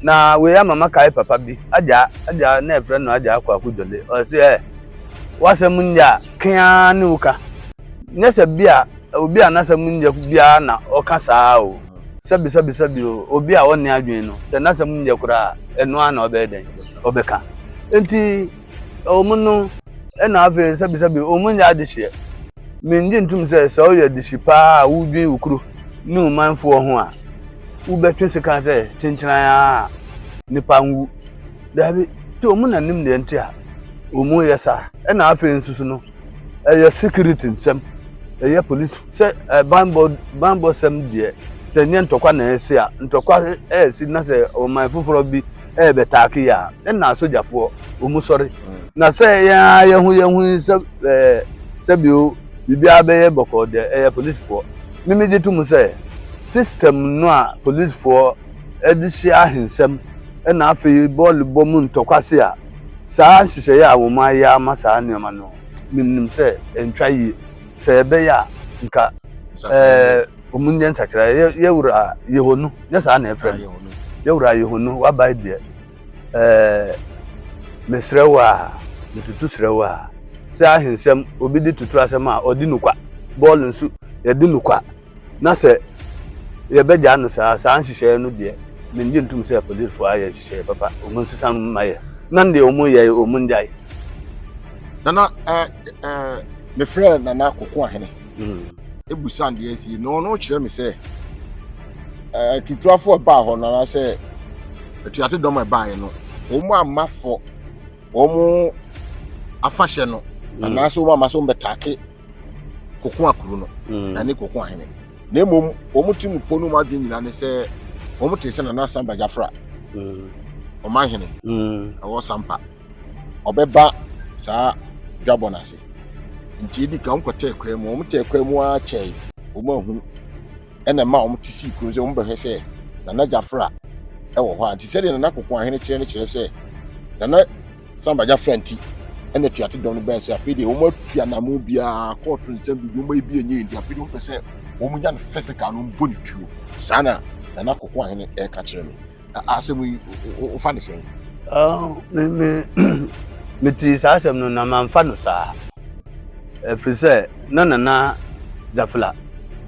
Na wei ama makae papa bi, Agya, Agya, na yɛfrɛ no Agya Kwaku Dole. Ɔse ɛ, w'asɛm nyɛ a, ke ara ne woka. Nyɛ sɛ bi a, obi a n'asɛm nyɛ biara na ɔka saa o. Sɛbi sɛbi sɛbi o, obi a ɔnni adwene no, sɛ n'asɛm nyɛ koraa a, ɛno ara na ɔbɛyɛ dɛn? Ɔbɛka. Enti, wɔn no, ɛna afei sɛbi sɛbi, wɔn nyɛ adehyeɛ. Mennye ntom sɛ sɛ woyɛ dehye paa a wodwen wo kuro ne wo manfoɔ ho a, wobɛtwe sekan sɛ kyenkyeran ara a nnipa nwu. Daabi, nti wɔn na nim deɛ nti a wɔyɛ saa. Ɛna afei nso so no, ɛyɛ security nsɛm, ɛyɛ police sɛ banbɔ banbɔsɛm deɛ sɛ nyɛ ntɔkwa na ɛsi a, ntɔkwa ɛresi na sɛ ɔman foforɔ bi ɛrebɛtaake yɛ a, ɛna asogyafoɔ wɔn sɔre. Na sɛ yɛn ara yɛn ho yɛn ho yi sɛ ɛɛ sɛbio biribiara bɛyɛ bɔkɔɔ deɛ ɛyɛ polisifoɔ. Me megye to mu sɛ system no a polisifoɔ de hyɛ ahensɛm ɛna afei bɔɔlebɔ mu ntɔkwase a saa nhyehyɛeɛ a wɔn ayɛ ama saa nneɛma no menim sɛ ɛntwa yie. Sɛ ɛbɛyɛ a nka ɛɛ wɔn nyɛ nsakyeraeɛ. Yɛwura Yehonu, nyɛ saa na ɛfrɛ no. Yɛwura Yehonu wabae deɛ Ɛɛ, mesrɛ wo a, metutu srɛ wo a, sɛ ahensɛm obi de tutu asɛm a ɔde no kwa, bɔɔl nso yɛde no kwa, na sɛ yɛbɛgyaa no saa, saa nhyehyɛeɛ no deɛ, mennye ntom sɛ apolisifoɔ ayɛ nhyehyɛeɛ papa, wɔn nsesa no mma yɛ, na deɛ wɔn yɛ wɔn ngyae. Nana, ɛɛ ɛɛ, mefrɛɛ Nana Koko Ahene. Ebusa no deɛ asi, na ɔno kyerɛ me sɛ ɛɛ tuturafo a ɛbaa hɔ no anaasɛ atuate dɔm a ɛbaeɛ no, wɔn amma fɔ wɔn afahyɛ no anaasɛ wɔn amma sɛ wɔn bɛtaake koko akuro no ɛne koko ahene. Na mmom wɔn ti mu po no mu adwene nyinaa ne sɛ wɔn te sɛ Nana Samba Gyafra, ɔmanhene ɛwɔ Sampa. ɔbɛba saa dwabɔ no ase. Nti edi kan wɔkɔtɛɛ kwan mu, wɔtɛɛ kwan mu ara kyɛe, wɔanhu. Ɛna ɛma wɔte sii kurom sɛ wɔbɛhwɛ sɛ Nana Gyafra wɔ hɔ a. Nti sɛdeɛ Nana Koko Ahene kyerɛ no kyerɛ sɛ Nana Samba Gyafra nti ɛna atuate dɔm no bɛn sɛ afei deɛ wɔatu anamo biara kɔɔto nsɛm bibi wɔn ayɛ bi ɛnyɛ nti afei deɛ wɔpɛ sɛ wɔnya no physical no wɔbɔ ne tuo. Saa na Nana Koko Ahene ɛreka kyerɛ me. Asɛm yi wofa ne sɛn? Me me metee saa asɛm no na mamfa no saa. Ɛfiri sɛ na Nana Gyafla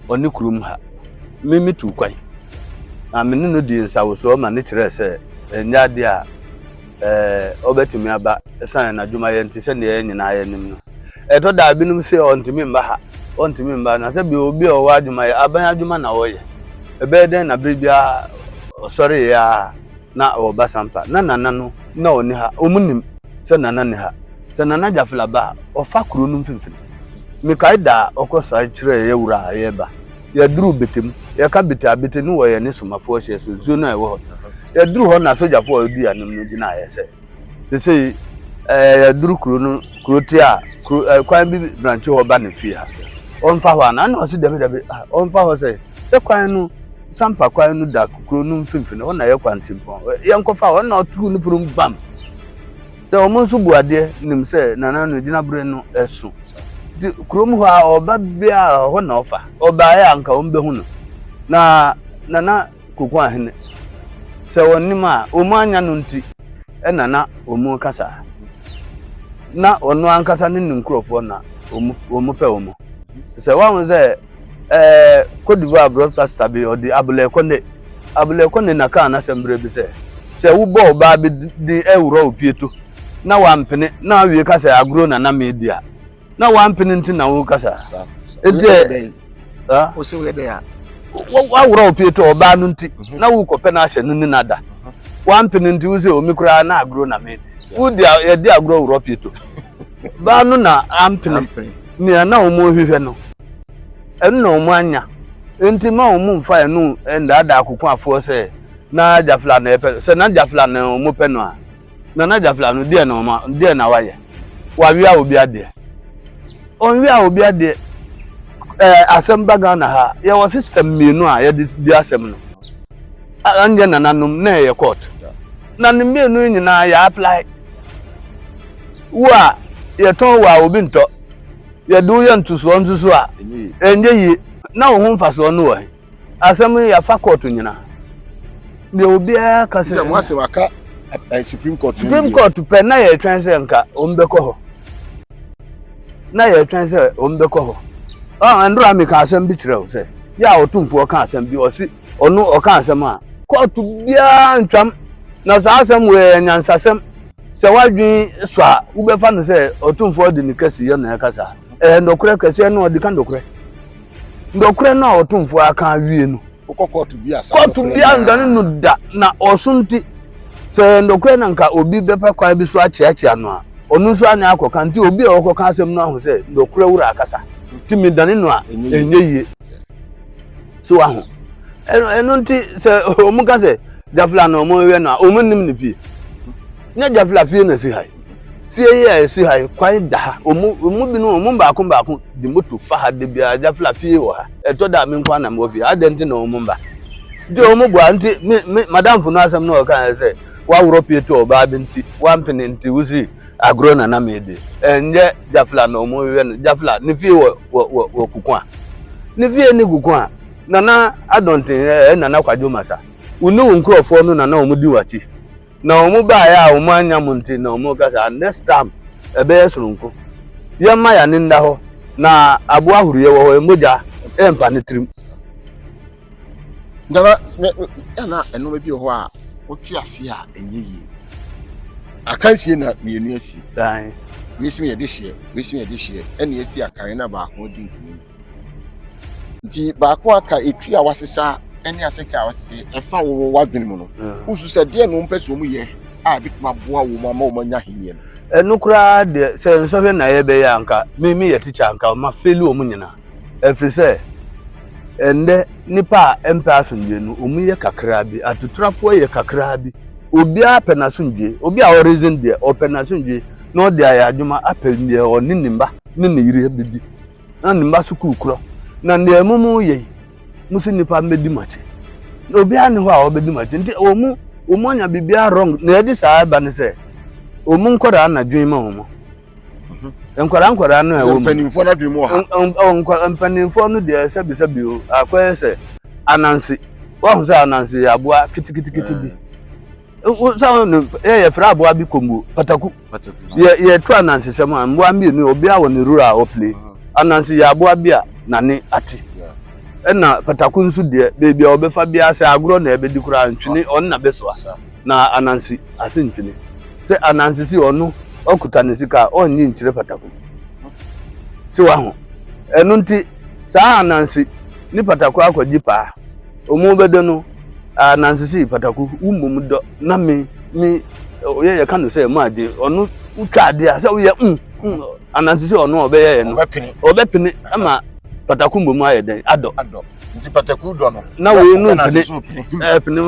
ɔne kurom ha. Me metuu kwan. Na me ne no dii nsawosoɔ ma ne kyerɛɛ sɛ ɛnyɛ adeɛ a ɛɛ ɔbɛtumi aba ɛsiane n'adwumayɛ nti sɛdeɛ yɛn nyinaa yɛnim no. Ɛtɔ da a binom se ɔntumi mma ha, ɔntumi mma na sɛ bi obi a ɔwɔ adwumayɛ, aban adwuma na ɔyɛ. Ɛbɛyɛ dɛn na bere biara ɔsɔreeɛ ara na ɔreba Sampa? Na Nana no, na ɔnni ha. Wɔnnim sɛ Nana nni ha. Sɛ Nana Gyafla ba a, ɔfa kuro no mfimfini. Mekae da a ɔkɔsae kyerɛɛ yɛn wura a yɛreba. Yɛduruu Bete mu. Yɛka Bete a, Bete no wɔ yɛne Somafoɔ hyeɛ so, nsuo no a ɛwɔ hɔ no. Yɛduruu hɔ na sogyafoɔ a wɔdi yɛn anim no gyinaeɛ sɛ, Seesei ɛɛ yɛaduru kuro no, kuro tia a, kuro ɛɛ kwan bi branche hɔ ba ne fie ha. Ɔmfa hɔ anaa? Ɛna ɔse dabi dabi, ah ɔmfa hɔ sɛ, sɛ kwan no, Sampa kwan no da kuro no mfimfini, hɔ na ɛyɛ kwantempɔn. Yɛnkɔfa hɔ, ɛna ɔtoo ne pono mu bam. Sɛ wɔn nso bu adeɛ nim sɛ nana no gyinaberɛ no ɛso. Nti kurom hɔ a ɔba biara hɔ na ɔfa. Ɔbaeɛ a anka wɔn bɛhu no. Na nana Koko Ahene, sɛ wɔnim a wɔn anya no nti ɛna na wɔn reka saa. Na ɔno ankasa ne ne nkurɔfoɔ na wɔn wɔn pɛ wɔn. Sɛ wɔahu sɛ ɛɛ Cote d'Ivoire broadcaster bi ɔde Abulɛ Kone Abulɛ Kone na kaa n'asɛm berɛ bi sɛ sɛ wobɔ ɔbaa bi din ɛworɔ wo pieto na wampene na awie ka sɛ agorɔ na na medi a na wampene nti na woka saa. Nti ɛ waworɔ wo pieto ɔbaa no nti mhm. na wokɔpɛ no ahyɛ no ne no ada mhm. wampene nti wo sɛ omi koraa na agorɔ na medi wodi yɛde agorɔ worɔ pieto baa no na ampene nea na wɔn rehwehwɛ no ɛno na wɔn anya nti ma wɔn mfa ɛno nnaadaa kokoafoɔ sɛ na gyafla na ɛpɛ sɛ na gyafla na wɔn pɛ no a na na gyafla no deɛ na wɔn deɛ na wayɛ wawia obi adeɛ ɔnwia obi adeɛ ɛɛ asɛm ba Ghana ha yɛwɔ system mmienu a yɛde di asɛm no ɛnyɛ nananom na ɛyɛ court na ne mmienu nyinaa yɛ apply. Wo a yɛtɔn wo a obi ntɔ, yɛde wo yɛ ntosoɔ nso so a, ɛnyɛ yie. Na wo ho mfasoɔ no wɔ he? Asɛm yi yɛafa kɔɔto nyinaa. Deɛ obiara ka sɛ. Sɛ mo asɛm aka eh, Supreme Court. Supreme Court pɛ na yɛtwɛn sɛ nka wɔn bɛkɔ hɔ. Na yɛtwɛn sɛ wɔn bɛkɔ hɔ. Ɔn ndora mi ka asɛm bi kyerɛ wo sɛ yɛ a ɔtumfoɔ ka asɛm bi ɔsi ɔno ɔka asɛm a kɔɔto biara ntwam na saa asɛm wɔ yɛ nyansasɛm sɛ wadwen sɔ a wobɛfa no sɛ ɔtumfoɔ de ne kɛse yɛ na ɛkasa ɛyɛ ndɔkorɛ kɛseɛ no ɔde ka ndɔkorɛ ndɔkorɛ no a ɔtumfoɔ aka awie no Wokɔ kɔɔto bi a saa kɔɔto nokorɛ biara no ndane ara. no da na ɔso nti sɛ nokorɛ na nka obi bɛpɛ kwan bi so akyeakyea no a ɔno nso ane akɔka nti obi a ɔkɔka asɛm no ahu sɛ nokorɛ wura akasa nti medane no a Ɛnyɛ yie. ɛnyɛ yie so aho ɛno ɛno nti sɛ wɔn ka sɛ jafla na wɔn yɛ no a wɔn nim ne fie nyɛ jafla fie na si ha yi fie yi a esi ha yi kwan da ha wɔn wɔn binom wɔn baako baako de moto fa ha de biara jafla fie wɔ ha ɛtɔ da a me nko na mewɔ fie adɛn nti na wɔn mba nti wɔn bua nti me me madamfo no asɛm no ɔka yɛ sɛ waworɔ pie to ɔbaa bi nti wampene nti wosi agorɔ na na mede ɛnyɛ jafla na wɔn yɛ no jafla ne fie wɔ wɔ wɔ wɔ kuku a ne fie ne kuku a nana adɔnten ɛɛ nana kwadwo masa wo ne wo nkurɔfoɔ no na na wɔn di w'akyi Na wɔn baeɛ a wɔn annya mo nti na wɔn ka saa. Next time ɛbɛyɛ soronko. Yɛmma yɛn ani nna hɔ na aboa ahoroyɛ wɔ hɔ mogya ɛmpa ne tirim. Nana, ɛna nneɛma bi wɔ hɔ a wote ase a ɛnyɛ yie. Akansie na mmienu asi. Wei si yɛde hyeɛ, wei si yɛde hyeɛ, ɛna esi akan na baako di nkunim. Nti baako aka etwi a wasesa ne aseka a wasesa ɛfa wɔn w'adwene mu no. Wosu sɛ deɛ na wɔn pɛ sɛ wɔn yɛ a ebetumi aboa wɔn ama wɔn anya ahenni no. Ɛno koraa deɛ sɛ nsɔhwɛ na yɛbɛyɛ anka me meyɛ tikya anka ma feli wɔn nyinaa. Ɛfiri sɛ ɛndɛ nipa a ɛmpɛ asomdwie no wɔn yɛ kakraa bi, atuturafoɔ yɛ kakraa bi. Obiara pɛ n'asomdwie, obi a ɔreason deɛ ɔpɛ n'asomdwie na ɔde ayɛ adwuma apɛ deɛ ɔne ne mma ne ne yere bɛdi. na ne mma sukuu korɔ na nea mo mo yɛ yi mo si nipa mbɛdi mo akyi na obiara ne hɔ a ɔbɛdi mo akyi nti wɔn mu wɔn mu anya biribiara wrong na yɛde saa ɛba ne sɛ wɔn mu nkwadaa na dwen ma wɔn mhm. nkwadaa nkwadaa no a ɛwɔ mu mpanimfoɔ no adwene mu wɔ ha mpanimfoɔ no deɛ sɛbisɛbi o akɔyɛ sɛ anansi wɔn sɛ anansi yɛ aboa kitikitikiti bi. Sɛ yɛ yɛfrɛ aboa bi kɔmbuo pataku yɛ yɛto anansesɛm a mmoa mmienu obiara wɔ ne role a ɔplay ananse yɛ aboa bi a nane ate ɛna pataku nso deɛ beebi a ɔbɛfa biara sɛ agorɔ na ɛbɛdi koraa ntwene ɔno na bɛsoa na ananse ase ntwene sɛ ananse si ɔno ɔkuta ne sika a ɔnnye nkyerɛ pataku si waho ɛno nti saa ananse ne pataku akɔgye paa Ɔmo bɛdɔ no ah nanso sei pataku wo mmom dɔ na me me yɛ yɛka no sɛ mo ade ɔno wotwa ade a sɛ woyɛ mm mm ananso sɛ ɔno ɔbɛyɛ yɛ no ɔbɛpene ama pataku mmom ayɛ dɛn adɔ nti pataku dɔ no na wei no mpene ɛpene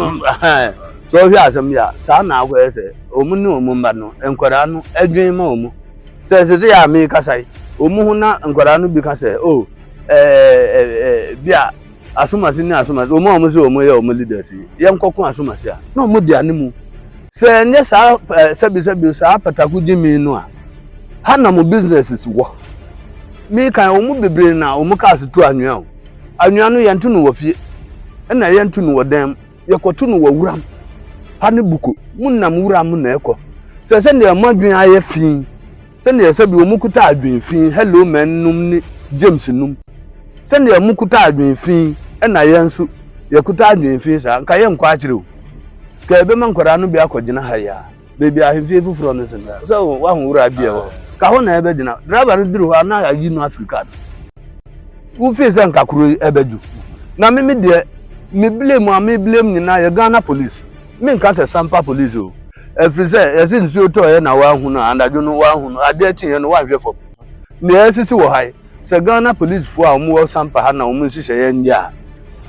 sɛ ɔhwɛ asɛm yi a saa na akɔyɛ sɛ ɔmo ne ɔmo mma no nkwadaa no ɛdwen ma ɔmo sɛ sɛ sɛ yɛ a mekasa yi ɔmo ho na nkwadaa no bi ka sɛ o oh, ɛɛ ɛɛ bi a Asomasi ne asomasi, wɔn a wɔn sɛ wɔn yɛ wɔn leaders yi, yɛn kɔko asomasi a, na wɔn di animu. Sɛ ɛnyɛ saa ɛɛ sɛbi sɛbi saa pataku gyimi no a, ha na mo businesses wɔ. Mi kan wɔn mu bebree na wɔn cars tu anwea o. Anwea no yɛn to no wɔ fie, ɛna yɛn to no wɔ dan mu, yɛkɔto no wɔ wuram. Ha ne buko, mo nam wuram na ɛkɔ. Sɛ sɛdeɛ mo adwene ayɛ fi. Sɛdeɛ sɛbi wɔn kuta adwene fi, hello men nom ne James nom. Sɛdeɛ wɔn kuta adwene fi, ɛna yɛn nso yɛkuta adwene fi saa, nka yɛn nkɔ akyerɛ o. Ka ɛbɛma nkwadaa no bi akɔgyina ha yi a, baabi ahemfie foforɔ no so no, sɛ waho wura bi ɛwɔ hɔ. Ka hɔ na ɛbɛgyina. Driver no duru hɔ a na ayi no afiri kaa no. Wofii sɛ nka kuro yi ɛbɛdwo. Na me me deɛ, me blame a me blame nyinaa yɛ Ghana police. Menka sɛ Sampa police o. Ɛfiri sɛ yɛse nsuo tɔeɛ na woanhu no a, anadwo no woanhu no, adeɛ kyeeɛ no woanhwɛ fam. Nea ɛresisi wɔ ha yi, sɛ Ghana policefoɔ a wɔwɔ Sampa ha na wɔn nhyehyɛeɛ nyɛ a,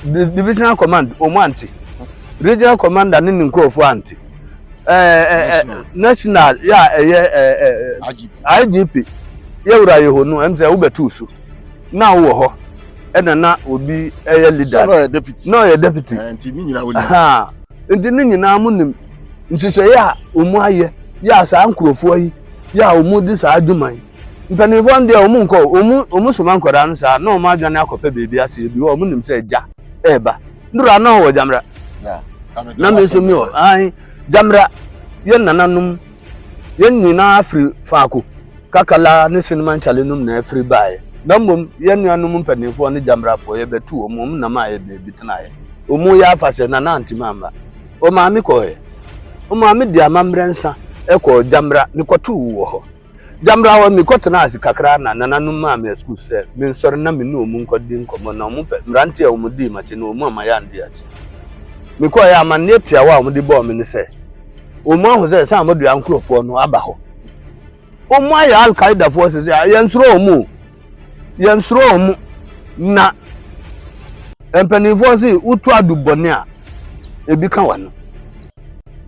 Divisional Command wɔn ante, Regional Commander ne ne nkurɔfoɔ ante, ɛɛ ɛɛ National yɛ a ɛyɛ ɛɛ IGP yɛwura Yeho no, ɛm sɛ wobɛtoo so na wowɔ hɔ ɛna na obi ɛyɛ leader na ɔyɛ deputy nti ne nyinaa nti ne nyinaa mo nim nhyehyɛeɛ a wɔn ayɛ yɛ a saa nkurɔfoɔ yi yɛ a wɔn di saa adwuma yi mpanimfoɔ no deɛ wɔn nkɔ wɔn wɔn soma nkwadaa no saa na wɔn adwane akɔpɛ baabi ase ebi hɔ wɔn nim sɛ gya ɛɛba ndora na ɔwɔ gyamra. Na me nso mi wɔ ae Gyamera yɛn nananom yɛn nyinaa firi faako Kakala ne Sinima Nkyale nom na afiri baeɛ. Na mmom yɛn nuanom mpanimfoɔ ne Gyamerafoɔ yɛbɛto wɔn, wɔn nam a yɛ baabi tenaeɛ. Wɔn yɛ afahyɛ Nana antumi amma. Ɔmaame kɔɔɛ. Ɔmaame de amammerɛ nsa kɔɔ Gyamera, mekɔtoo wɔ hɔ. Gyamera hɔ mekɔtenaa ase kakra na nananom maa me excuse sɛ mensɔre na me ne wɔn nkɔdi nkɔmmɔ na wɔn pɛ mmeranteɛ a wɔn dii m'akyi no wɔn amma yɛandi akyi. Mekɔeɛ amanneɛ tiawa a wɔde bɔɔ me ne sɛ wɔn ahu sɛ Samoa nkurɔfoɔ no aba hɔ. Wɔn ayɛ Al-Qaedafoɔ sese a yɛnsuro wɔn o. Yɛnsuro wɔn na mpanimfoɔ se wotu adu bɔne a ebi ka w'ano.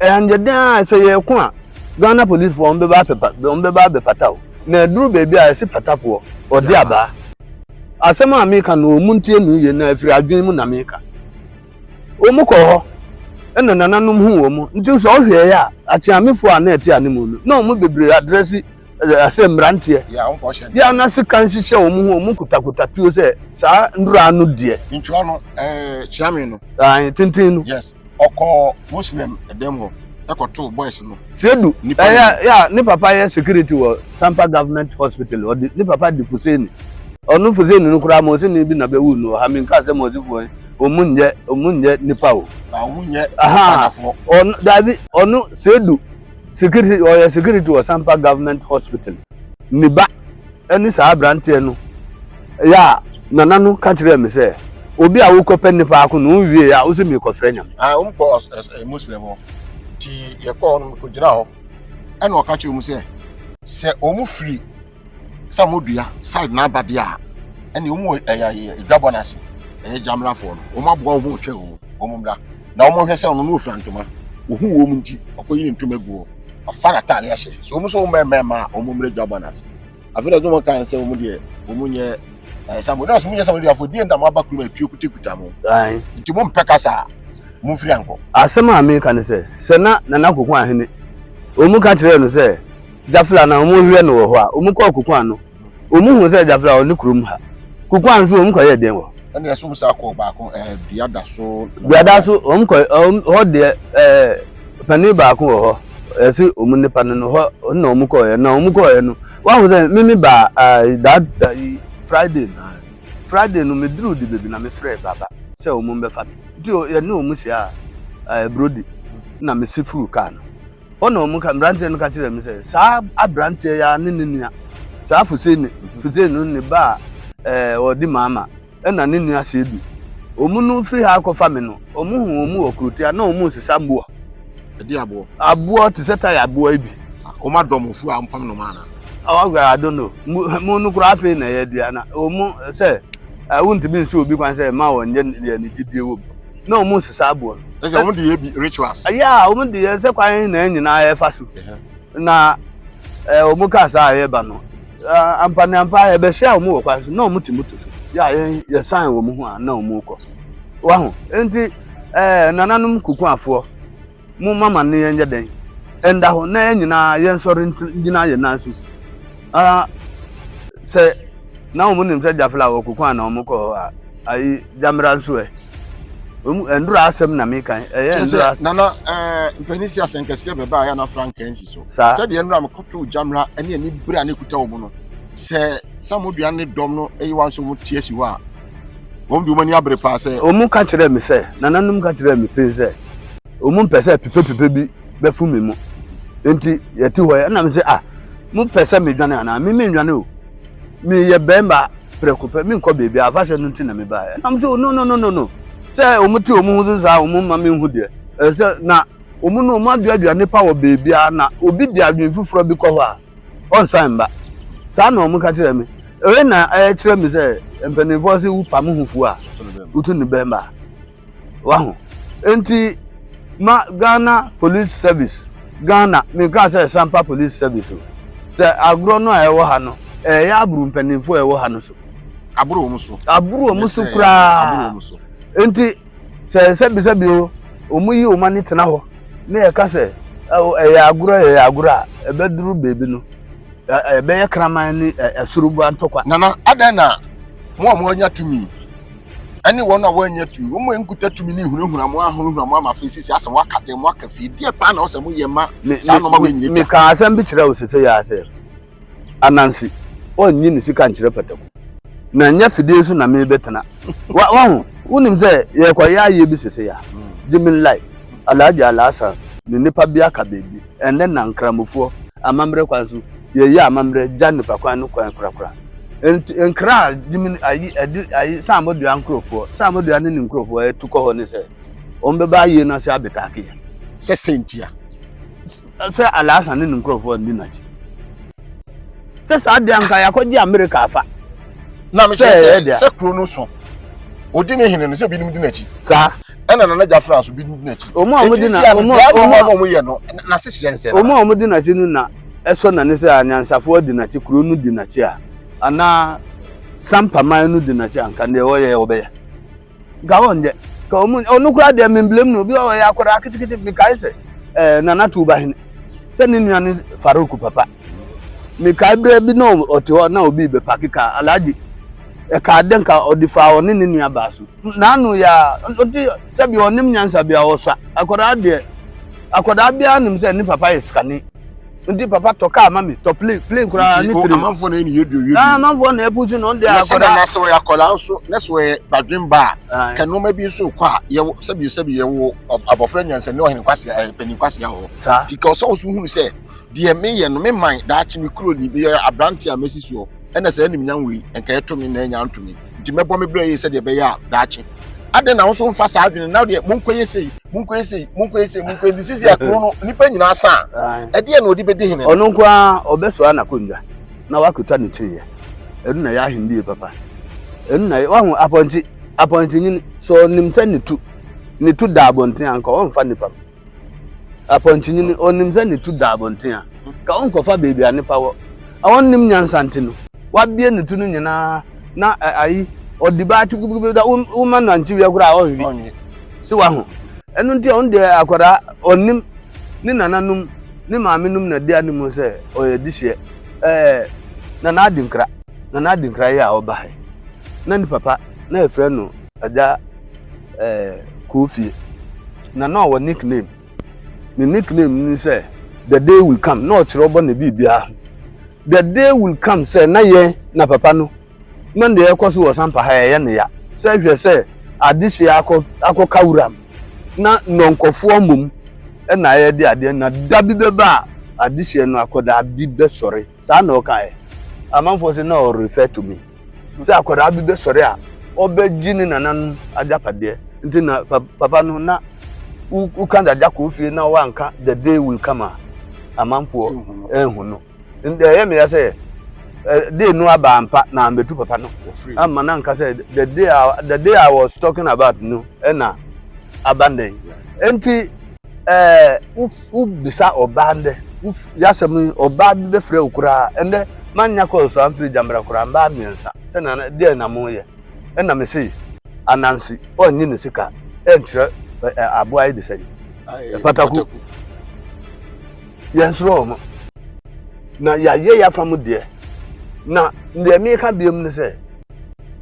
Ɛnyɛ dɛn a sɛ yɛko a Ghana policefoɔ wɔn bɛba abɛpa wɔn bɛba abɛpata o. Na ɛduru baabi a yɛse patafoɔ ɔde abaa. Asɛm a meka no wɔn ntie no yie na ɛfiri adwene mu na meka. Wɔn kɔ hɔ ɛna nananom hu wɔn nti sɛ ɔhwɛɛ a akyeamefoɔ a na ɛte anim no na wɔn bebree adrɛse sɛ mmeranteɛ yɛ a na sekan hyehyɛ wɔn ho wɔn kutakuta tuo sɛ saa nnura no deɛ. Ntwerɛ no ɛɛ kyeame no. Ayi tenten no. Yes ɔkɔ Muslim ɛdɛm hɔ ɛkɔtoo boys no. Seidu ɛyɛ yɛ ne papa yɛ security wɔ Sampa government hospital ɔde ne papa di Fuseni ɔno Fuseni no koraa mɔsini bi na bɛwu no ɔha mi nka sɛ mɔsifoɔ yi wɔn nyɛ wɔn nyɛ nipa o. Na wɔn nyɛ anafoɔ. Ɔno daabi ɔno Seidu security ɔyɛ security wɔ Sampa government hospital ne ba ɛne saa aberanteɛ no yɛ a nana no ka kyerɛɛ me sɛ obi a wokɔpɛ nipa ako no wowie a wosɛ mekɔfrɛ nyame. Ah, wɔn kɔ ɛ Muslim hɔ nti yɛkɔ hɔ no mekɔgyina hɔ ɛna ɔka kyerɛ wɔn sɛ sɛ wɔn firi sɛ wɔn dua side n'aba deɛ a ɛne wɔn wɔ ɛyɛ ɛyɛ edwabɔ n'ase ɛyɛ gyamrafoɔ no wɔn aboa wɔn ho twɛn wɔn wɔn mmra na wɔn hwɛ sɛ ɔno no ofura ntoma ohun wɔn nti ɔkɔyi ne ntoma gu hɔ ɔfa n'ataade ahyɛ so wɔn nso wɔn mmarima a wɔn mmra edwabɔ n'ase afei na wɔn kan sɛ wɔn deɛ wɔn nyɛ ɛɛ sɛ wɔn nyɛ sɛ wɔn deɛ afɔ deɛ ntam aba kurom etuo kutakuta mo nti mo mpɛ kasa a mo nfiri ankɔ. Asɛm a meka ne sɛ sɛ na Nana Koko Ahene wɔn ka kyerɛɛ no sɛ Jafla na wɔn hwɛ no wɔ hɔ a, wɔn kɔɔ Kukua no, wɔn hu sɛ Jafla wɔ ne kurom ha. Kukua nso wɔn kɔyɛ deɛn wɔ? Ɛna ɛso sa kɔ baako ɛɛ dua da so. Dua da so wɔn kɔ wɔn hɔ deɛ ɛɛ panin baako wɔ hɔ ɛsi wɔn nipa no no hɔ na wɔn kɔɔyɛ na wɔn kɔɔyɛ no wɔn ahu sɛ mimi ba ɛɛ that ɛɛ Friday no Friday no me duru di beebi na me frɛ baba sɛ wɔn mbɛfa mi nti yɛne wɔn hyia ɛɛ Brody na me si furu kaa no. Hɔ na wɔn ka mmeranteɛ no ka kyerɛɛ me sɛ saa aberanteɛ yi ara ne ne nua saa Fuseni Fuseni no ne ba a ɛɛ ɔdi maama ɛna ne nua Seidu wɔn no firi ha akɔfa me no wɔn hu wɔn wɔ kurotia na wɔn resesa mmoɔ. Ɛde aboɔ. Aboɔ te sɛ taya aboɔ yi bi. Wɔn adɔ mo fu a wɔn pam no maa na. Ɔwɔ I don't know mo no koraa afei na ɛyɛ dua na wɔn sɛ wontumi nsi obi kwan sɛ mma wɔn nyɛ deɛ ne gyidie wɔ mu. na wɔn nsesa aboɔ no. Ɛsɛ wɔn de yɛ bi rituals. Ɛyɛ a wɔn de yɛ sɛ kwan na yɛn nyinaa yɛfa so. Na ɛɛ wɔn kaa saa a yɛba no ampa ne ampa yɛbɛhyia wɔn wɔ kwan so na wɔn te moto so yɛ a yɛn yɛsan wɔn ho a na wɔn kɔ. Waho nti ɛɛ nananom kukuafoɔ. Momma ma ne yɛnyɛ dɛn? Ɛnda hɔ na yɛn nyinaa yɛnsɔre ngyina yɛn nan so. Ah, sɛ na wɔn nim sɛ Jafla wɔ koko a na wɔn kɔ hɔ a, ayi Jamra nso ɛ. Wɔn ndura asɛm na meka ɛyɛ ndura asɛm. Nana ɛɛ mpanyin si asɛnkɛseɛ bɛba a yɛ anafra nka nsi so. Saa. Sɛdeɛ nnura mekɔtoo Jamra ɛne ani bere a ne kuta wɔn no, sɛ Samodua ne dɔm no ɛyi wɔn nso wɔn te asi hɔ a, wɔn de wɔn ani abere paa sɛ. Wɔn ka kyerɛɛ me sɛ, nananom ka kyerɛɛ me pɛn sɛ, wɔn mpɛ sɛ pipepipe bi bɛfu me mu. Nti yɛte hɔ yɛ, ɛna me sɛ ah, mo pɛ sɛ medwane anaa? Me mennwane o. Meyɛ bɛrima prɛko pɛ, menkɔ baabi a afahyɛ no nti na mebaeɛ. Ɛna me sɛ oh, no no no no no. Sɛ wɔn te wɔn ho so saa, wɔn mma menhu deɛ. Ɛsɛ sɛ na wɔn no wɔn aduadua nipa wɔ baabi a na obi de adwene foforɔ bi kɔ hɔ a, ɔnsan mba. Saa na wɔka kyerɛɛ me. Wei na ɛkyerɛ me sɛ mpanimfoɔ se wopam ho fuo a, wotu ne bɛmba. Waho. Enti ma Ghana Police Service, Ghana, menka sɛ Sampa Police Service o, sɛ agorɔ no a ɛwɔ ha no, ɛyɛ aboro mpanimfoɔ a ɛwɔ ha no so. Aboro wɔn so. Aboro wɔn so koraa. Enti Sɛ sɛbisɛbi o, wɔyi wɔn ani tena hɔ na yɛka sɛ ɛyɛ agorɔ ɛyɛ agorɔ a, ɛbɛduru baabi no, ɛbɛyɛ kraman ne ɛsoroboa ntɔkwa. Nana, adɛn na mo a moanya tumi Ɛne wɔn a wɔannya tumi, wɔn a nkuta tumi ne hunahuna mo ahunahuna mo ama afei sisi asɛ wɔaka dɛm wɔaka fie deɛ paa na ɔsɛ mo yɛ ma saa nneɛma wɔ nyina meka asɛm bi kyerɛ wo sese yɛ asɛ anansi ɔnyi ne sika nkyerɛ pataku na nyɛ fidie so na mebɛtena waho wonim sɛ yɛkɔyɛ ayɛ bi sese yɛ gyimin lai alhaji alhassan ne nipa bi aka baabi ɛnɛ na nkramofoɔ amammerɛ kwan so yɛyɛ amammerɛ gya nipa kwan no kwan korakora Nti nkra a gyimi ayi ɛde ayi Saamodua nkurɔfoɔ Saamodua ne ne nkurɔfoɔ ɛtu kɔ hɔ ne sɛ wɔn bɛba ayie no ase abɛtaake yɛn. Sɛ sɛ ntia. Sɛ Alhassan ne ne nkurɔfoɔ ndi n'akyi. Sɛ saa deɛ anka yɛakɔgye Amerika afa. Na mekyerɛ sɛ sɛ kuro no so odi ne hene no sɛ binom di n'akyi. Saa. Ɛna Nana Gyafra nso binom di n'akyi. Wɔn a wɔn di na wɔn a wɔn yɛ no n'ase kyerɛ ne sɛ. Wɔn a wɔn di n'akyi no na ɛsɔ n'ani sɛ anyansafoɔ di n'akyi, kuro no di n'akyi a, anaa sampaman no di n'akyi a, nka deɛ ɔyɛ ɔbɛyɛ. Nka ɔnyɛ. Ka ɔmo ɔno koraa deɛ memblame no, obi a ɔyɛ akwadaa ketekete mekae sɛ ɛɛ Nana Tuubahene sɛ ne nua ne Farouk papa. Mekae berɛ bi na ɔte hɔ na obi bɛpake kaa Alhaji ɛkaa dɛ nka ɔde faa ɔne ne nua baa so. N'ano yɛ a ɔte sɛbi ɔnim nyansa bi a ɔsa akwadaa deɛ akwadaa biara nim sɛ ne papa yɛ sikani. Nti papa tɔ kaa ma mi tɔ plane plane koraa ne tiri. Amanfoɔ na ɛni yɛ duro yɛ duro. Amanfoɔ na ɛpusu no ɔde akɔda. Na sɛ ɔyɛ akɔda nso na sɛ ɔyɛ badwemba a ka nneɛma bi nso kɔ a yɛwɔ sɛbi sɛbi yɛwɔ abɔfra nyansa ne ɔhene kwasea ɛɛ panin kwasea wɔ hɔ. Saa. Ti ka ɔsɛ ɔso hunu sɛ deɛ meyɛ no me man daakye me kuro ni meyɛ aberante a mɛsi soɔ ɛna saa animuonyam wei nka ɛto me na ɛnya nto me nti mɛbɔ me brɛ yie sɛdeɛ ɛbɛyɛ a daakye adɛn na wo nso mfa saa adwene na deɛ monkɔyɛ sei monkɔyɛ sei monkɔyɛ sei monkɔyɛ nti sisi akuro no nnipa nyinaa sa a ɛdeɛ na ɔde bɛdi hene ɔno nko ara ɔbɛsoa n'akonnwa na wakota ne kyiniiɛ ɛno na ɛyɛ ahendie papa ɛno na wahu apɔnkye apɔnkye nyini sɛ ɔnim sɛ ne tu ne tu da abɔnten a nka ɔmfa nipa Apɔnkyenini, ɔnim sɛ ne tu da abɔnten a, ka ɔnkɔfa baabi a nipa wɔ. Ɔnnim nyansa nti no, wabie ne tu no nyinaa na ayi ɔde ba atwikubiku da woma no ankyewia koraa a ɔnhwe. Si waho. Ɛno nti ɔno deɛ akwadaa ɔnim ne nananom ne maamenom na di anim sɛ ɔyɛ dehyeɛ. Ɛɛ Nana Adinkra, Nana Adinkra yi a ɔba ha yi, na ne papa na yɛfrɛ no Agya ɛɛ Koofie. Na na ɔwɔ nickname. Ne nickname ne sɛ the day will come. Na ɔkyerɛ ɔbɔ ne biribiara ho. The day will come sɛ na yɛn na papa no na deɛ ɛkɔ so wɔ Sampa ha ɛyɛ ne ya. Sɛ hwɛ sɛ adehyeɛ akɔ akɔka wuram na nnɔnkɔfoɔ mmom na ɛyɛ de adeɛ na da bi bɛba a adehyeɛ no akɔdaa bi bɛsɔre. Saa na ɔkaeɛ. Amanfoɔ sɛ na ɔrefer to me. sɛ akwadaa bi bɛsɔre a ɔbɛgye ne nananom agyapadeɛ nti na papa no na woka dada kɔɔ fie na wanka the day will come a amanfoɔ ɛnhu no nti ɛyɛ meya sɛ day no aba ampa na ambɛtu papa no ama na nka sɛ the day I, the day I was talking about no ɛna aba ndɛ yi nti ɛɛ wobisa ɔbaa ndɛ yasɛm yi ɔbaa bi bɛfrɛ wo koraa ɛndɛ manya kɔɔ so amfiri gyamera koraa mbaa mmiɛnsa sɛ na deɛ na moyɛ ɛna me se anansi ɔnye ne sika ɛnkyerɛ aboa yi de sɛ pataku yɛnsoro wɔn na yɛayɛ yɛafa mu deɛ na deɛ meka biom ne sɛ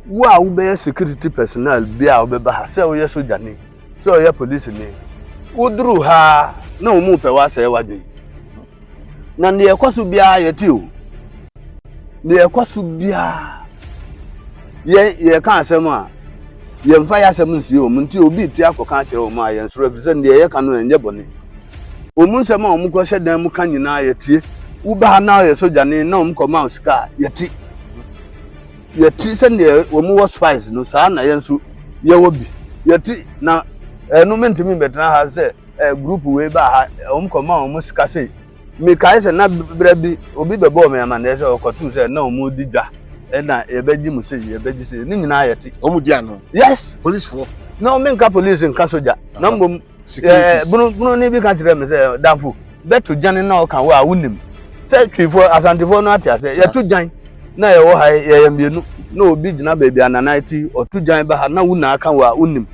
wo a wobɛyɛ security personnel bi a wobɛba ha sɛ woyɛ sogyani sɛ ɔyɛ polisini. Woduru ha a, na wɔn repɛ w'asɛe w'adwene. Na nea ɛkɔ so biara yɛte o. Nea ɛkɔ so biara yɛn yɛka asɛm a yɛmfa yɛ asɛm nsie wɔn nti obi retua akɔka akyerɛ wɔn a yɛn soro ɛfiri sɛ nea yɛka no ɛnyɛ bɔne. Wɔn nsɛm a wɔn kɔhyɛ dan mu ka nyinaa yɛtie. Woba ha na ɔyɛ sogyani na wɔn kɔma wo sika a yɛte. Yɛte sɛdeɛ wɔn wɔ spice no saa na yɛn nso yɛwɔ bi yɛte na ɛno mentumi mbɛtena ha sɛ ɛ group wei baa ha wɔn kɔma wɔn sika sei mekae sɛ na berɛ bi obi bɛbɔɔ me amanneɛ sɛ ɔkɔtoo sɛ na wɔn di dwa ɛna yɛbɛgye mu sei yɛbɛgye sei ne nyinaa yɛte wɔn di ano yes policefoɔ na wɔn menka police nka sogya na mmom securities. Bunu bunu bi ka kyerɛ me sɛ danfo bɛto gyan na ɔka wo a wonim sɛ twifoɔ asantefoɔ no ate asɛ yɛto gyan na yɛwɔ ha yɛyɛ mmienu na obi gyina baabi a nana ti ɔto gyan ba ha na wo na aka wo a wonim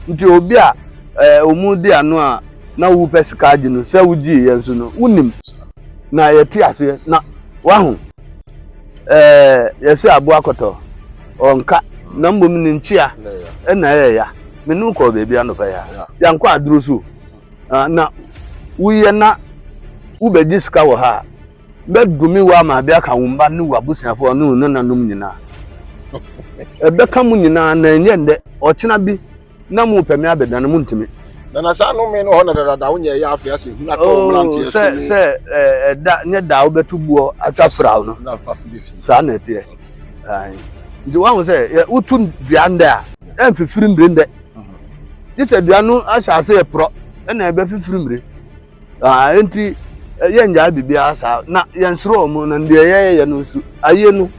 nti obi a ɛɛ ɔmu di ano a na wopɛ sika agye no sɛ wogyii yɛn so no wonim na yɛte aseɛ na waho ɛɛ yɛsɛ aboa kɔtɔ ɔnka. Na mmom ne nkyia ɛna ɛyɛ ya. Me ne wo kɔɔ baabi anɔpa yi a, yɛankɔ aduro so. Ah, na woyɛ na wobɛgye sika wɔ ha a, bɛdome wo ama ade aka wo mma ne w'abusuafoɔ ne wo nananom nyinaa. Ɛbɛka mo nyinaa na ɛnyɛ nnɛ, ɔkyena bi na mopɛ me abɛdane montumi. Na na saa nnome no hɔ na dadaada wonyɛ ɛyɛ afei asɛ ehunu atɔ wo mmeranteɛ so sɛ sɛ ɛda nyɛ da a wobɛto buɔ atwa fraw no saa na ɛteɛ. Nti woahu sɛ woto dua ndɛ a ɛmfifiri mmire ndɛ. Gye sɛ dua no ahyɛ ase reporɔ ɛna ɛbɛfifiri mmire. Ah, enti yɛngyae biribiara saa na yɛnsoro wɔn na deɛ yɛyɛ no nso ayie no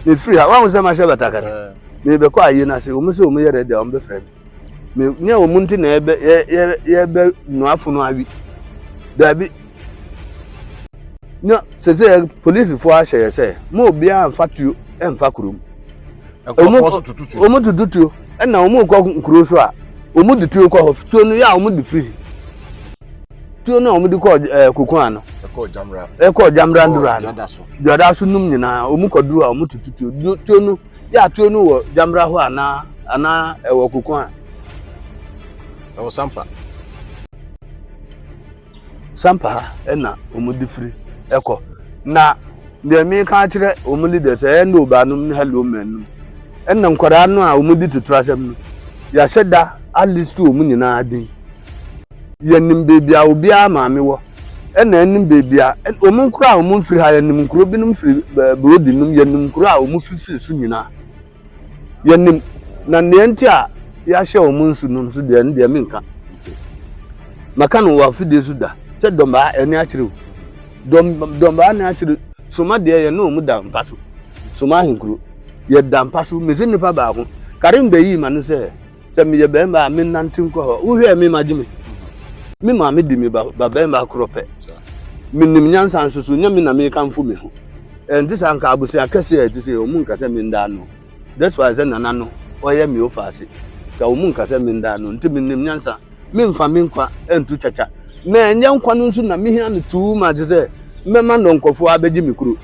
mefiri ha wɔn sɛ mahyɛ batakari mebɛkɔ ayie no ase wɔn sɛ wɔn yɛ dɛ deɛ wɔn bɛfrɛ me me nyɛ wɔn nti na yɛbɛ yɛ yɛ yɛbɛ nua funu awi daabi na sese polisifoɔ ahyɛ yɛ sɛ mo obiara nfa tuo nfa kurom wɔn tutu tuo ɛna wɔn kɔ nkuro so a wɔn de tuo kɔ hɔ tuo no yɛ a wɔn de firi tuo no a wɔde kɔɔ ɛɛ eh, kokoa no ɛkɔɔ jamra ndura no duada so num nyinaa wɔn kɔ duro a wɔn tutu tuo tuo no yɛ atuo no wɔ jamra hɔ anaa anaa ɛwɔ kokoa. Ɛwɔ sampa. Sampa ha ɛna wɔn de firi ɛkɔ na deɛ meka akyerɛ wɔn leaders ɛyɛ ne obaanom ne hello men nom ɛna nkwadaa no a wɔn di tutu asɛm no yɛahyɛ da alist wɔn nyinaa din. Yɛnim baabi a obiara maame wɔ, ɛna ɛnim baabi a wɔn nkuro a wɔn mfiri ha, yɛnim nkuro binom firi Burodi nom, yɛnim nkuro a wɔn fifiri so nyinaa. Yɛnim, na nea nti a yɛahyɛ wɔn nsu no nso deɛ ɛno deɛ menka. Maka no wɔ afidie so da sɛ dɔmbaa ɛne akyerɛ o. Dɔm dɔmbaa ne akyerɛ soma deɛ yɛne wɔn da mpa so. Soma ahenkuro yɛda mpa so mesi nipa baako. Karim bɛyii ma no sɛ Sɛ meyɛ barima a, mennante nkɔ hɔ. Wohwɛɛ me magye me. Me maame di me ba ba barima korɔ pɛ. Menim nyansa nso so, nyɛ me na mekamfo me ho. Ɛnte saa nka abusua kɛse a ɛte sɛ wɔn nka sɛ menda ano. That's why sɛ nana no ɔyɛ me ofa ase. Ka wɔn nka sɛ menda ano. Nti menim nyansa. Memfa me nkwa nto kyakya. Na ɛnyɛ nkwa no nso na mehia no too much sɛ mɛma nnɔnkɔfoɔ abɛgye me kuro.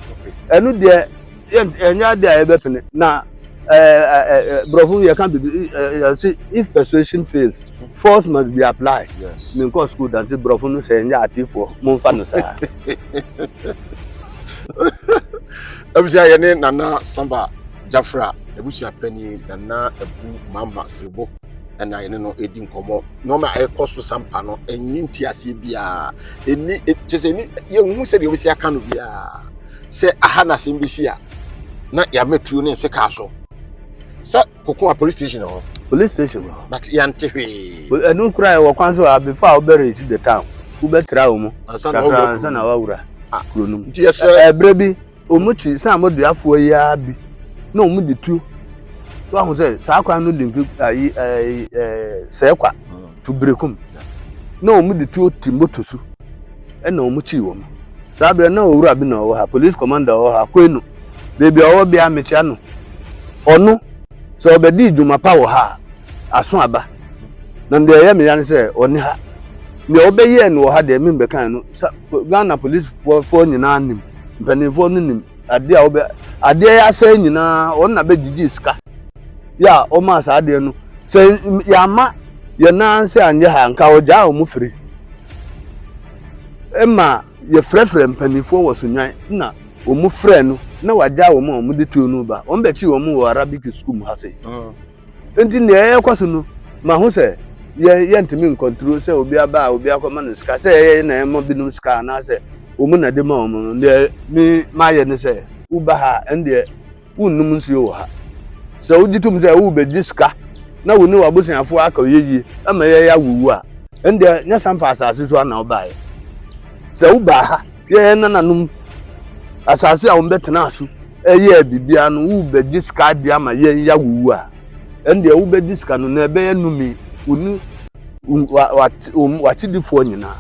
Ɛno deɛ ɛnyɛ ade a yɛbɛpene na borɔfo yɛka biribi yɛse if persuasion fails force must be applied. Yes. Menkɔ school dante borɔfo no sɛ ɛnyɛ atefoɔ momfa no saa. Abusua yɛne Nana Samba Jafra abusua panyin Nana Abu Mama Siribo ɛna yɛne no ɛdi nkɔmmɔ nneɛma a ɛkɔ so sampa no ɛnni nteaseɛ biara ɛnni kyɛ sɛ ɛnni yɛnhu sɛdeɛ wɔbɛsi aka no biara sɛ aha na asɛm bi si a na yɛama tuo ne nsekaa so sɛ koko a police station hɔ. Police station hɔ. But yɛnte hwee. Ɛno kura ɛwɔ kwan so a before a wobɛ reach the town wobɛtra wɔ mu kakra ansa na wawura ah, kuro no mu. Nti yɛsrɛ. Ɛberɛ bi wɔn kyi sɛ amoduafoɔ yi ara bi na wɔn de tuo wahu sɛ saa kwan no link ayi ɛɛ ɛɛ sɛɛkwa to berekum na wɔn de tuo ti moto so ɛna wɔn kyii wɔn. Saa berɛ na owura bi na ɔwɔ ha, police commander ɔwɔ ha, Kwenu. Baabi a ɔwɔ biara mekyia no. Ɔno, sɛ ɔbɛdii dwuma pa wɔ ha a, aso aba. Na deɛ ɛyɛ me ya ne sɛ ɔne ha. Deɛ ɔbɛyɛɛ no wɔ ha deɛ membɛkan no, sa Ghana policefoɔ nyinaa nim, mpanimfoɔ no nim adeɛ a ɔbɛ adeɛ yɛ asɛe nyinaa ɔno na bɛgyegye sika yɛ a ɔmaa saa adeɛ no. Sɛ yɛama yɛn nan ase anyɛ ha nka ɔgyaa wɔn firi. Ɛma yɛfrɛfrɛ mpanimfoɔ wɔ Sunyani na wɔn frɛ no na wagyaa wɔn a wɔde tuo no ba. Wɔn bɛkyi wɔn wɔ Arabic school mu ha sei. Mm. Nti nea ɛrekɔ so no, ma ho sɛ yɛ yɛntumi nkɔnturo sɛ obi aba a obi akɔma no sika sɛ ɛyɛ na ɛma binom sika anaasɛ wɔn na de ma wɔn no. Deɛ me mayɛ ne sɛ woba ha a ɛndeɛ wonnom nsuo wɔ ha. Sɛ wogye tom sɛ worebɛgye sika na wo ne w'abusuafoɔ aka ɔyɛ yie ama yɛyɛ awuwu a, ɛndeɛ nyɛ sampa asase so ana wobaeɛ. Sɛ wobaa ha, yɛn nananom asase a wɔbɛtenaa so ɛyɛɛ biribiara no, worebɛgye sika adeɛ ama yɛn yɛawuwu a, ɛndeɛ wobɛgye sika no na ɛbɛyɛ nnome wo ne w'akyedifoɔ nyinaa.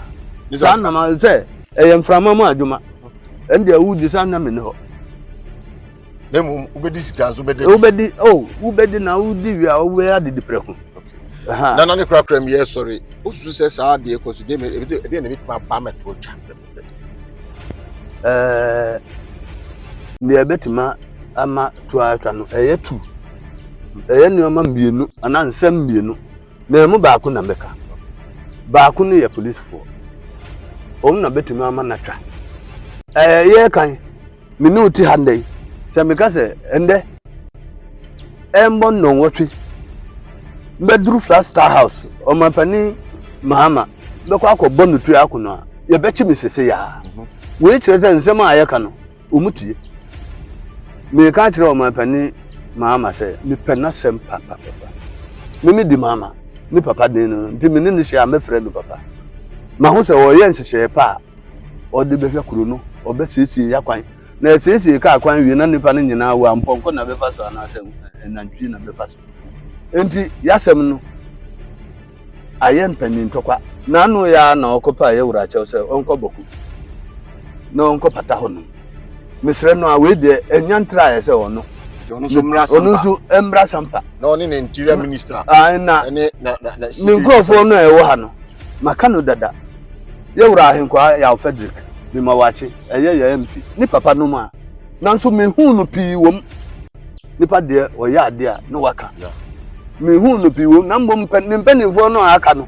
Saa nam sɛ ɛyɛ mframa mu adwuma, ɛndeɛ wogye saa nyame ne hɔ. Na mmom wobɛdi sika nso bɛda wobɛdi oh wobɛdi na wodi wie a wobɛyɛ adedi prɛko. Na na ne korakora mu yɛ sɔre wosusu sɛ saa adeɛ kɔ so deɛ ɛdeɛ na ɛbɛtumi aba mɛto atwa prɛko pɛ. Ɛɛ deɛ ɛbɛtumi ama to atwa no ɛyɛ tu. Ɛyɛ nneɛma mmienu anaa nsɛm mmienu na ɛmu baako na mɛka. Baako no yɛ polisifoɔ. Wɔn na bɛtumi ama no atwa. Ɛɛ yɛrekan, me ne wo te ha nnɛ yi, sɛ meka sɛ ɛndɛ ɛmmɔ nnɔnwɔtwe mbɛduru Flagstaff House, ɔmampanin Mahama bɛkɔ akɔbɔ no tua akono a, yɛbɛkye me sese yaa. Wei kyerɛ sɛ nsɛm a yɛka no, wɔn tie. Meka akyerɛ ɔmanpanin Mahama sɛ mepɛ n'asɛm papapapa. Me medi Mahama, me papa den no nti me ne no hyia a mɛfrɛ no papa. Mahu sɛ ɔreyɛ nhyehyɛeɛ pa a ɔde bɛhwɛ kuro no, ɔbɛsiesie yakwan. Na ɛsiesie kaa kwan wie na nnipa no nyinaa wu a, mpɔnkɔ na bɛfa so anaasɛ nantwie na bɛfa so. Enti yasɛm no ayɛ mpanin ntɔkwa. N'ano yɛ ara na ɔkɔpaa yɛn wura kyɛw sɛ ɔnkɔ Bɔku na ɔnkɔ pata hɔnom. Mesrɛ no a, wei deɛ ɛnya ntraeɛ sɛ ɔno. Ɔno nso mmra Sampa. Ɔno nso mmra Sampa. Na ɔne ne interior minister. Ah, na ɛne na na na ne nkurɔfoɔ no a ɛwɔ ha no, maka no dada. Yɛn wura Ahenkwaa Yaw Frederick, mema wakye, ɛyɛ yɛn MP, ne papa nom a, nanso mehuu no pii wom. Nipa deɛ ɔyɛ adeɛ a na waka. Mehuu no pii wom na mmom ne mpanimfoɔ no a aka no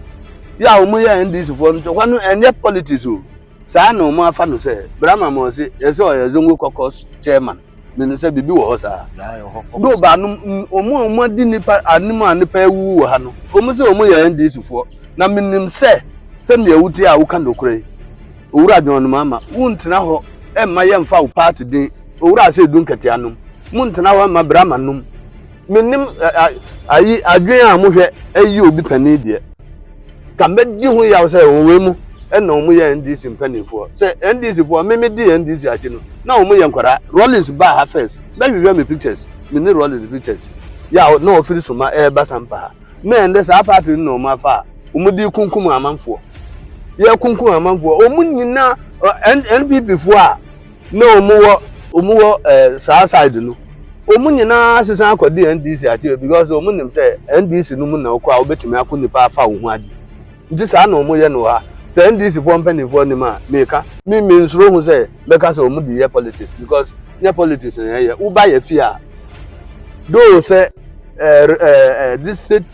yɛ a wɔn yɛ NDC foɔ no ntɔkwa no ɛnyɛ politics o. Saa na wɔn afa no sɛ Brahma ma ɔse yɛsɛ ɔyɛ Zongo Caucus chairman. Menim sɛ biribi wɔ hɔ saa. Do baanom wɔn a wɔn adi nipa anim a nipa awuwu wɔ ha no wɔn sɛ wɔn yɛ NDC foɔ na menim sɛ sɛnea wotie a woka nokorɛ yi Owura John Mahama wontena hɔ mma yɛmfa wo party din Owura Asɛdu Nkɛtea nom, montena hɔ mma Brahma nom. Mennim ayi adwene a mohwɛ ayi obi panin deɛ. Ka mɛdi ho yaw sɛ wɔ wei mu ɛna wɔn yɛ NDC mpanimfoɔ. Sɛ NDC foɔ me me di NDC akyi no na wɔn yɛ nkwadaa. Rawlings baa ha first bɛhwehwɛ me pictures me ne Rawlings pictures yɛ a na ɔfiri Soma ɛreba Sampa ha. Na ɛndɛ saa party no na wɔn afa a wɔn de kunkum amanfoɔ. Yɛ kunkum amanfoɔ wɔn nyinaa NPP foɔ a na wɔn wɔ wɔn wɔ ɛɛ saa side no wɔn nyinaa sisan akɔdi ndc akyi because wɔn nim sɛ ndc no mu na ɔkɔ a wɔbɛtumi ako nipa afa wɔn ho adi nti saa na wɔn yɛ no ha sɛ ndc foɔ mpanimfoɔ nim a meka mi mi nsoro ho sɛ mɛka sɛ wɔn de yɛ politics because nyɛ politics na yɛyɛ woba yɛ fie a though sɛ ɛɛ ɛɛ district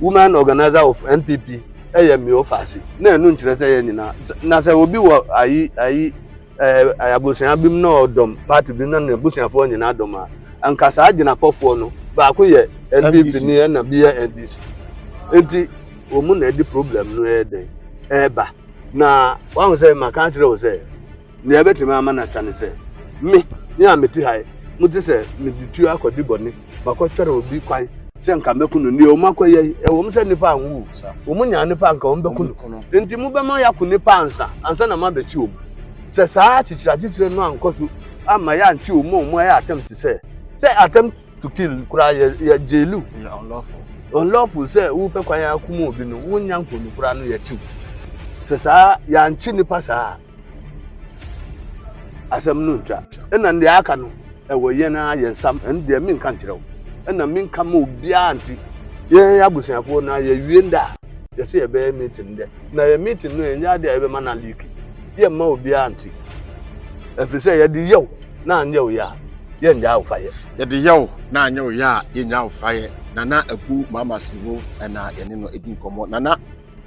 woman organizer of npp ɛyɛ mmea ɔfaase na ɛno nkyerɛ sɛ yɛ nyinaa na sɛ obi wɔ ayi ayi. ɛɛ abusua bi mu na ɔdɔm party bi na n'abusuafoɔ nyinaa dɔm a, anka saa gyinapɔfoɔ no baako yɛ NPP ni ɛna bi yɛ NDC. Nti wɔn na ɛde problem no ɛyɛ dɛn ɛɛba. Na wahu sɛ maka akyerɛ wo sɛ nea ɛbɛtumi ama no atwa ne sɛ me me a mete ha yi mote sɛ mede tuo akɔdi bɔne makɔtwɛre obi kwan sɛ nka mɛku no nea wɔn akɔyɛ yi ɛwɔ mu sɛ nnipa anwu wɔn nyaa nnipa nka wɔn bɛku no nti mobɛma yɛako nnipa ansa ansa na moabɛkyi wɔn sɛ saa akyekyere akyekyere no ankɔ so ama yɛankye wɔn a wɔn ayɛ attempt sɛ sɛ attempt to kill koraa yɛ yɛ jailu unlawful sɛ wopɛ kwan akum obi no wonya nkonu koraa no yɛkyiw sɛ saa yɛankye nnipa saa asɛm no ntwa ɛna deɛ aka no ɛwɔ yɛn ara yɛn nsam ɛno deɛ menka nkyerɛ wo ɛna menka ma obiara nti yɛn abusuafoɔ na yɛwie nda a yɛsɛ yɛbɛyɛ meeting dɛ na yɛ meeting no yɛnyɛ adeɛ a yɛbɛma no aliki yɛmma obiara nti ɛfiri sɛ yɛde yɛw na anyɛ wo yɛ a yɛngyaa wo fa yɛ yɛde yɛw na anyɛ wo yɛ a yɛnyaa wo fa yɛ nana abu mama siriwo ɛna yɛne no ɛdi nkɔmmɔ nana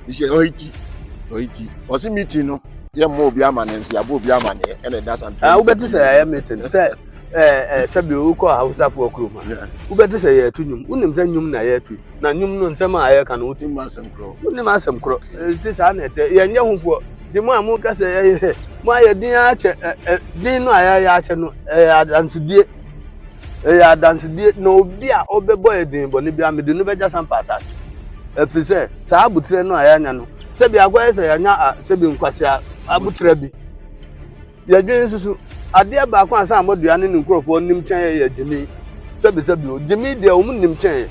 Nhyɛ ɔyi ɔyi ti ɔsi meeting no yɛ mmɔ obi amaneɛ nso yɛabɔ obi amaneɛ ɛna ɛda santo. Ah, wobɛte sɛ yɛayɛ meeting sɛ ɛɛ sɛbi wokɔ Hausafoɔ kurom a wobɛte sɛ yɛreto nnwom wonim sɛ nnwom na yɛreto na nnwom no nsɛm a yɛreka no wote asɛm korɔ wonim asɛm korɔ nti saa na ɛtɛ yɛnyɛ hofoɔ de mo a moka sɛ ɛyɛ mo ayɛ din akyɛ ɛ din no a yɛayɛ akyɛ no ɛyɛ adansedie Ɛyɛ adansedie, na obi a ɔbɛbɔ yɛ din bɔne biara, mede no bɛgya sampa asase. Ɛfiri sɛ, saa aboterɛ no a yɛanya no, sɛbi akɔyɛ sɛ yɛanya sɛbi nkwasea aboterɛ bi. Yɛdwen nso so, adeɛ baako a Sammɔdua ne ne nkurɔfoɔ nim kyɛn yɛ yɛ gyimi. Sɛbi sɛbi o, gyimi deɛ wɔn nim kyɛn yɛ.